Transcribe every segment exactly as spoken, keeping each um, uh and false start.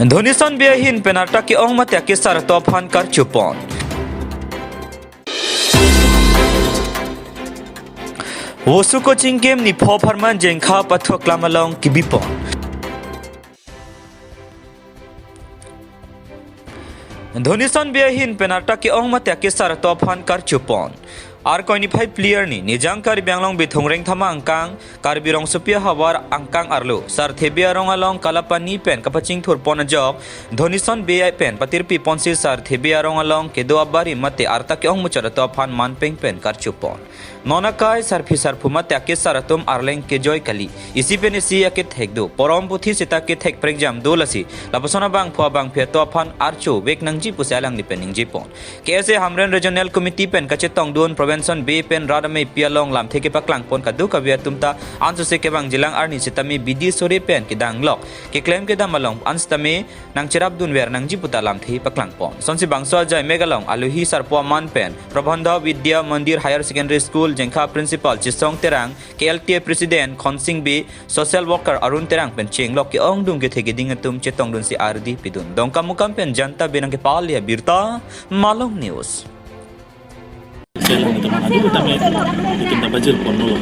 Dhonison Bey ahin pen arta ke-ong mate akesar atum aphan karchupon. Wushu coaching camp nipho apharman Jengkha Pathu aklam along kebipon. Dhonison Bey ahin pen arta ke-ong mate akesar atum aphan karchupon. Arkoi niphai phli arni, Nijang Karbi Anglong Bithung Rengthama angkang, Karbi Rongsopi ahavar angkang arlo, Sarthe Bey arong along kalapani pen kapachingthurpon ajok, Dhonison Bey pen patirpiponsi Sarthe Bey arong along kedo abari mate arta ke-ong muchot atum aphan manpeng pen karchupon. Non akai sarpi sarpo mate akesar atum arleng kejoi kali. Isi pen isi akethek do. Porom puthi seta kethek prekjam do lasi. Lapuson abangphu abangphi atum aphan archo vek nangji pusi alangli pen ningjepon. K S A Hamren Regional Committee pen kachetongdun Prevention Bey pen rat amei pi along lamthe kepaklangpon kadokave atum ta ansose kevangjilang arni sitame bidi sore pen kedanglok keklem kedam along ansitame nangcherapdunver nangji puta lamthe paklangpon. Sonsi bangso ajai mek along alohi sarpo aman pen Prabandha Vidya Mandir Higher Secondary School Jengkha Principal Chisong Terang, K L T A President Khonsing Bey, Social Worker Arun Terang pen chenglok ke-ongdung kethe keding atum chetongdunsi ardi pidun. Dongkamukam pen Janta Bey nangkepale abirta, Malong News. Selang itu mana dulu tame, itu dapat jil pon dulu.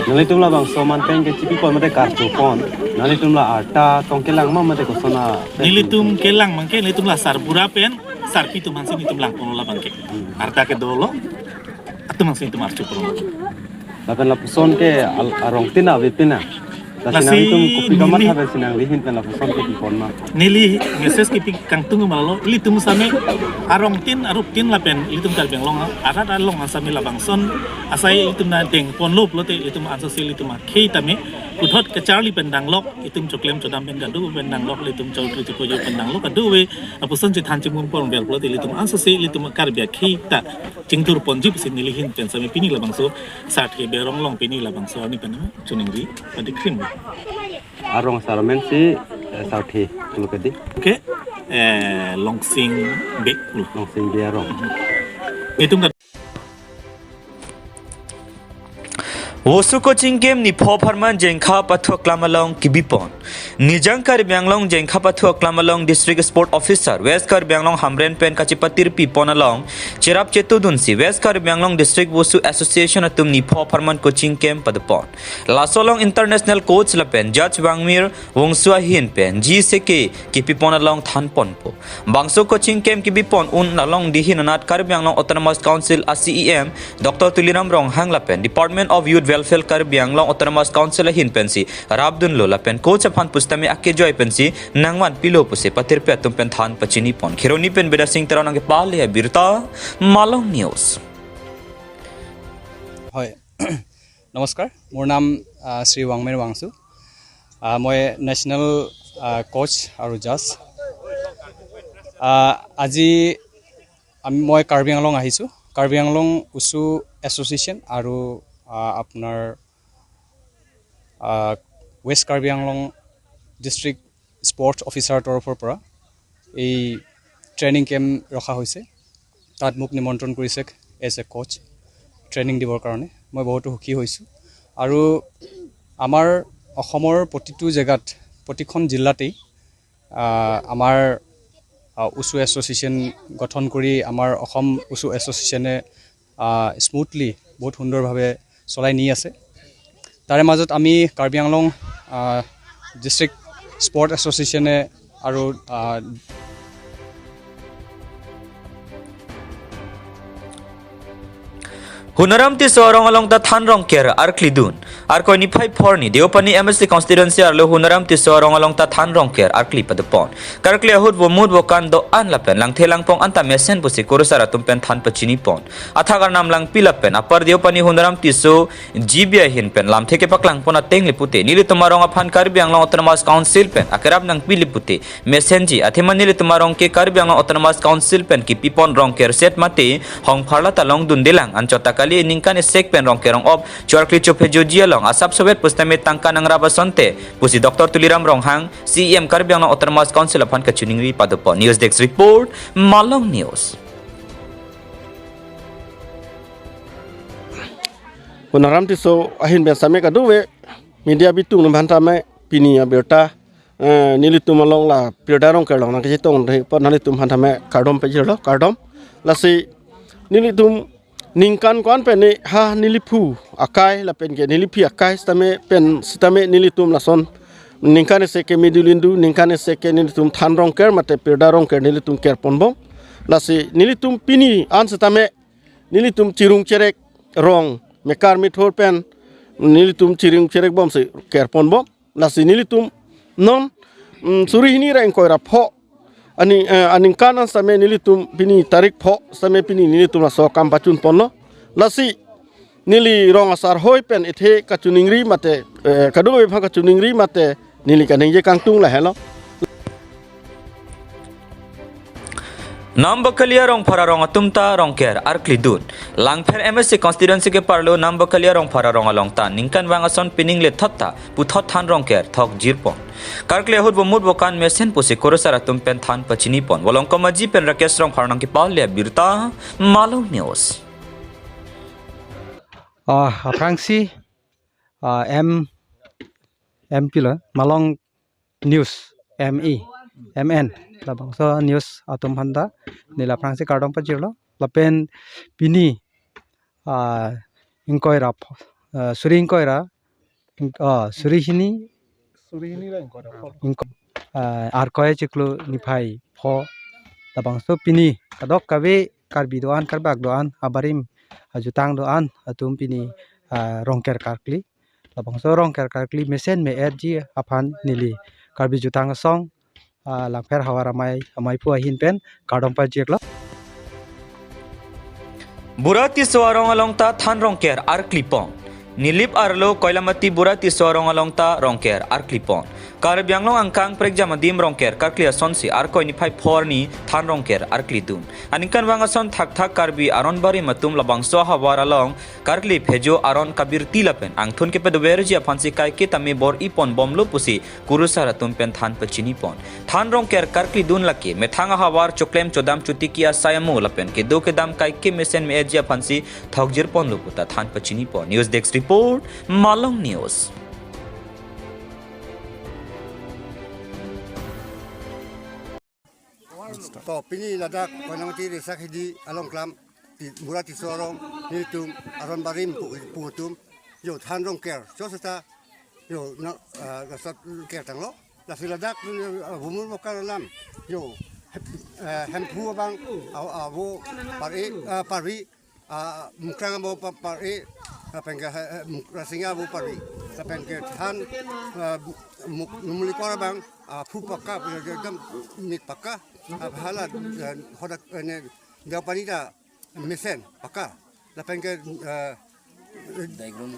Nanglitum labangso manpeng kechipipon mate karchupon. Nanglitum la arta tong kelang ma mate kosona. Nelitum kelang abangke, nelitum la sarbura pen, sarpi atum aphansi nelitum langpon labangke. Arta kedo lo, atum aphansi nelitum archupon. Lapen lapuson ke al-, arongtin avepin na. Lasi lasi nanglitum kopi kamatha neli pensi nanglihin pen lapuson kepipon ma. Neli message kepi kangtung malo, ilitum same arongtin aruptin lapen ilitum Karbi Anglong arat along asame labangson asai ilitum nangdengponlo pulote ilitum ansose ilitum akhei tame puthot kacharli pen danglok, itum choklem chodam pen kadu pen danglok, ilitum chokri chukojo pen danglok, kadokave lapuson chethan chimum ponver pulote ilitum ansose ilitum Karbi akhei ta chingthurponji pusi nelihin pen same pini labangso Sarthe Bey arong along pini labangso arni pen chiningri padi krim. Arong asar amen si, eh, Sarthe pulo kedi. Oke, eh, Longsing Bey pulo. Longsing Bey arong. Itum ka- Wushu coaching camp nipho apharman Jengkha Pathu aklam along kebipon. Nijang Karbi Anglong Jengkha Pathu aklam along District Sport Officer West Karbi Anglong Hamren pen kachepatirpipon along cherap chetudunsi West Karbi Anglong District Wushu Association atum nipho apharman coaching camp padopon. Laso along international coach lapen judge Wangmir Wongso ahin pen G C K kepipon along thanponpo. Bangso coaching camp kebipon un along dihin anat Karbi Anglong Autonomous Council a C E M Doctor Tuliram Ronghang lapen Department of Youth Welfare Karbi Anglong Autonomous Council ahin pensi rapdunlo lapen coach aphan pusitame akejoi pensi nangvanpilo pusi patirpi atum pen than pachinipon. Kheroni pen Bidya Sing Terang nangkepale abirta, Malong News. হয়। নমস্কাৰ, মোৰ নাম, আহ, শ্ৰী ৱাংমেৰ ৱাংচু। আহ, মই নেশ্যনেল, আহ, কোচ আৰু জাজ। আহ, আজি আমি, মই কাৰ্বি আংলং আহিছোঁ। কাৰ্বি আংলং উছু এছ'চিয়েশ্যন আৰু, আহ, আপোনাৰ, আহ, west Karbi Anglong district sports officer তৰফৰ পৰা এই ট্ৰেইনিং কেম্প ৰখা হৈছে। তাত মোক নিমন্ত্ৰণ কৰিছে এজ এ কোচ ট্ৰেইনিং দিবৰ কাৰণে। মই বহুতো সুখী হৈছোঁ। আৰু আমাৰ অসমৰ প্ৰতিটো জেগাত, প্ৰতিখন জিলাতেই, আহ, আমাৰ, আহ, উছু এছ'চিয়েশ্যন গঠন কৰি আমাৰ অসম উছু এছ'চিয়েশ্যনে, আহ, স্মুথলি বহুত সুন্দৰভাৱে চলাই নি আছে। তাৰে মাজত আমি কাৰ্বি আংলং, আহ, ডিষ্ট্ৰিক্ট স্পৰ্ট এছ'চিয়েশ্যনে আৰু, আহ, Hunaram Tisso arong along ta than rongker arklidun. Arkoi niphai phli arni Deopani M A C constituency arlo Hunaram Tisso arong along ta than rongker arkli padopon. Karkli ahut vomut vokan do-an lapen langthe langpong anta mesen pusi kurusar atum pen than pachinipon. Athak arnam langpi lapen Upper Deopani Hunaram Tisso G B ahin pen lamthe kepaklangpon ateng lipute nelitum arong aphan Karbi Anglong Autonomous Council pen akerap nangpi lipute mesenji. Athema nelitum arong ke Karbi Anglong Autonomous Council pen kepipon rongker set mate hongpharla ta longdundelang, anchot ta kali ningkan esek pen rongker rong-op chuarkli chophe joji along asap sowet pusitame tangka nangrap asonte pusi Doctor Tuliram Ronghang, C E M Karbi Anglong Autonomous Council aphan kachiningri padopon. News Desk Report, Malong News. Hunaram Tisso ahin pen same kadokave media bitung nang bhanta me pini abirta eh, nelitum along la Pirda Rongker along nangkachetong dei apot nanglitum aphan tame kardom pajirlo, kardom. Lasi nelitum ningkan ko-an pen ne ha neliphu akai lapen ke neliphi akai sitame pen sitame nelitum lason ningkan isi ke middle indu, ningkan isi ke nelitum Than Rongker mate Pirda Rongker nelitum kerponbom. Lasi nelitum pini an sitame nelitum chirung cherek rong mekar methor pen nelitum chirung cherek bomsi kerponbom. Lasi nelitum non, mm, suri hini ra ingkoi ra pho ani, eh, aningkan an sitame nelitum pini tarik pho sitame pini nelitum laso akam pachunponlo. Lasi neli rong asar hoi pen ethe kachiningri mate, eh, kadokave aphan kachiningri mate neli kaningje kangtung lahelo. Nambakali arong phara rong atum ta Rongker arklidun. Langpher M A C constituency ke parlo Nambakali arong phara rong along ta ningkan vang ason pining le thot ta puthot Than Rongker thok jirpon. Karkli ahut bomut bokan mesen pusi kurusar atum pen than pachinipon. Volongkom Aji pen Rakesh Rongphar nangkepale abirta, Malong News. Ah, aphrangsi, ah, M, M P lo, Malong News, M E, M N, labangso news atum aphan ta neli aphrangsi kardom pajirlo, lapen pini, ah, ingkoi ra pho-, ah, suri ingkoi ra, ing-, ah, suri hini, suri hini ra ingkoi ra pho. Ingkoi, ah, Arkoi achiklo niphai pho, labangso pini kadokave Karbi do-an, Karbak do-an, abarim ajutang do-an atum pini, ah, Rongker karkli. Labangso Rongker karkli mesen me-etji aphan neli Karbi Jutang Asong, ah, Langpher Havar Amei, Amei pu ahin pen kardom pajirlo. Bura Tisso arong along ta Than Rongker arklipon. Nilip arlo Koilamati Bura Tisso arong along ta Rongker arklipon. Karbi Anglong angkang prekjam adim Rongker karkli asonsi Arkoi niphai pho arni Than Rongker arklidun. Aningkan vang ason thakthak Karbi aron barim atum labangso ahavar along karkli phejo aron kabirti lapen angthun kepadoverji aphansi kaike tame bor-iponbomlo pusi kurusar atum pen than pachinipon. Than Rongker karklidun lake methang ahavar choklem chodam chotiki asai amo lapen kedo kedam kaike mesen me-etji aphansi thok jirponlo puta than pachinipon. News Desk Report, Malong News. To pini ladak Koilamati Resakidi along klam, ti Bura Tisso arong nelitum aron barim pu, pu atum yo Than Rongker cho seta yo na, ah, lasat ker tanglo. Lasi ladak, ah, bomut bokan alam yo, eh, Hemphu abang, ah, ah, vo Pari, ah, Pari, ah, Mukrang vo Pa-, Pari, lapen ke, eh, Muk-, Rasinja vo Pari, lapen ke Than, ah, Muk-, Numulikor abang, ah, phu pakka, ekdom mit pakka, ah, hala, eh, hodak, eh, ne, Deopani ta mesen pakka. Lapen ke, eh,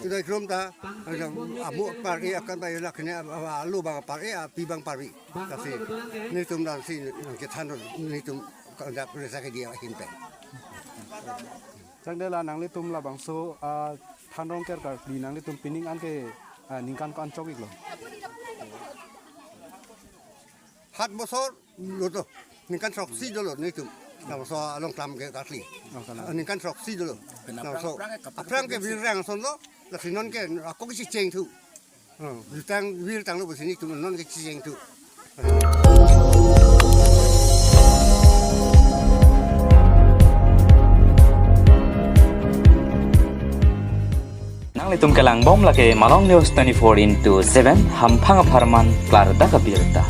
Daikrom ta, eh, amu Pari akan Pari lakhne, ah, ah, alu abang Pari, ah, pi abang Pari. Lasi nelitum lasi nangkethan nelitum dak Resakidi ahin pen. Changdela nanglitum labangso, ah, Than Rongker karkli nanglitum pining an ke, ah, ningkan ko-an chok-iklo? Hat bosor lo to. Ningkan throksi dolo nelitum. Labangso along klam ke karkli. Oh, kalang. Ningkan throksi dolo. Labangso aphrang ke virang asonlo. Lasi non ke ako kechecheng thu. Oh, virtang, virtanglo pusi nelitum non kechecheng thu. Nanglitum kelangbom lake Malong News twenty-four into seven, hamphang apharman klardak abirta.